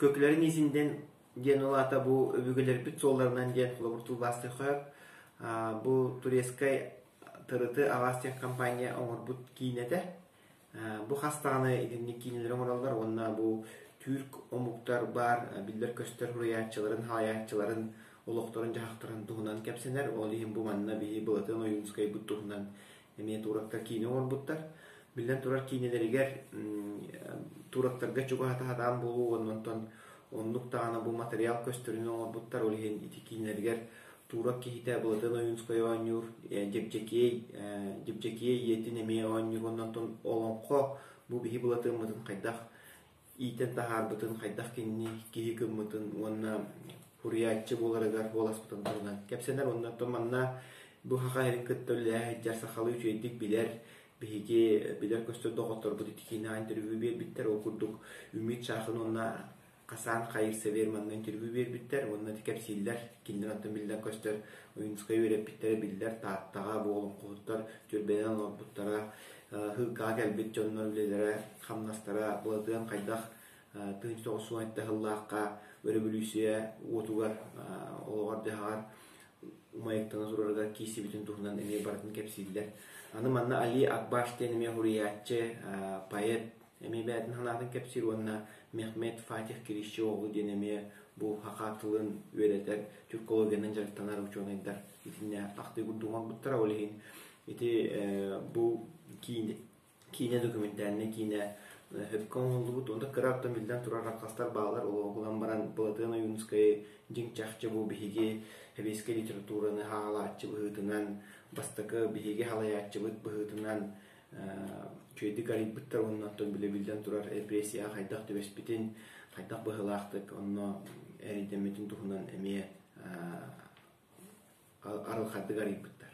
Köklerin izinden диэн ол аата бу өбүгэлэрбит суолларынан диэн холобур тылбаастыахха бу турецкай Тырыты Авас диэн компания оҥорбут киинэтэ. Бу хас даҕаны итинник киинэлэри оҥороллор уонна бу түүрк омуктар баар биллэр-көстөр суруйааччыларын, хаайааччыларын олохторун-дьаһахтарын туһунан кэпсэнэр. Ол иһин бу манна биһи Былатыан Ойуунускайбыт туһунан эмиэ туурактар киинэ оҥорбуттар. Биллэн турар киинэлэригэр туурактарга чугаһата сатаан буолуо уонна онтон оннук даҕаны бу матырыйаал көстөрүн оҥорбуттар. Ол иһин ити киинэлэригэр туурак киһитэ Былатыан Ойуунускай оонньуур, Дьэбдьэкиэй Дьэбдьэкиэй ийэтин эмиэ оонньуур уонна онтон олоҥхо бу биһи Былатыаммытын хайдах иитэн таһаарбытын, хайдах кинини киһи гыммытын уонна суруйааччы буоларыгар буоласпытын туһунан кэпсэнэр. Уонна оттон манна бу саха иһин кытта үлэлэһэ сылдьар сахалыы үчүгэйдик билэр, биһиги билэр-көстөр доҕотторбут ити киинэҕэ интервью биэрбиттэр. Ол курдук Үмит Шахын уонна Хасан Хайыр Север манна интервью биэрбиттэр уонна ити кэпсииллэр. Кинилэр оттон биллэр-көстөр Ойуунускай үөрэппиттэрэ биллэр. Тааттаҕа бу олоҥхоһуттар түөлбэнэн олорбуттара, Һыыккаҕа кэлбит дьоннор үлэлэрэ, хамнастара, Былатыан хайдах 1997 сыллаахха өрөбүлүүссүйэ уотугар олоҕор-дьаһаҕар умайыктана турарыгар киирсибитин туһунан эмиэ барытын кэпсииллэр. Аны манна Али Акбаш диэн эмиэ суруйааччы, поэт эмиэ бэйэтин санаатын кэпсиир уонна Мехмед Фатих Кирищиоҕлу диэн эмиэ бу саха тылын үөрэтэр, тюркологиянан дьарыктанар учуонайдар итиннэ ахтыы курдук оҥорбуттара. Ол иһин ити бу киин киинэ документальнай киинэ сөпкө оҥоһуллубут. Онто кыра оттон биллэн турар архастар бааллар. Ол гынан баран Былатыан Ойуунускай дьиҥ-чахчы бу биһиги сэбиэскэй литератураны хаалааччы быһыытынан, бастакы биһиги халайааччыбыт быһыытынан үчүгэйдик арыйбыттар уонна оттон били биллэн турар репрессияҕа хайдах түбэспитин, хайдах быһыылаахтык онно эрэйдэммитин туһунан эмиэ арылхайдык арыйбыттар.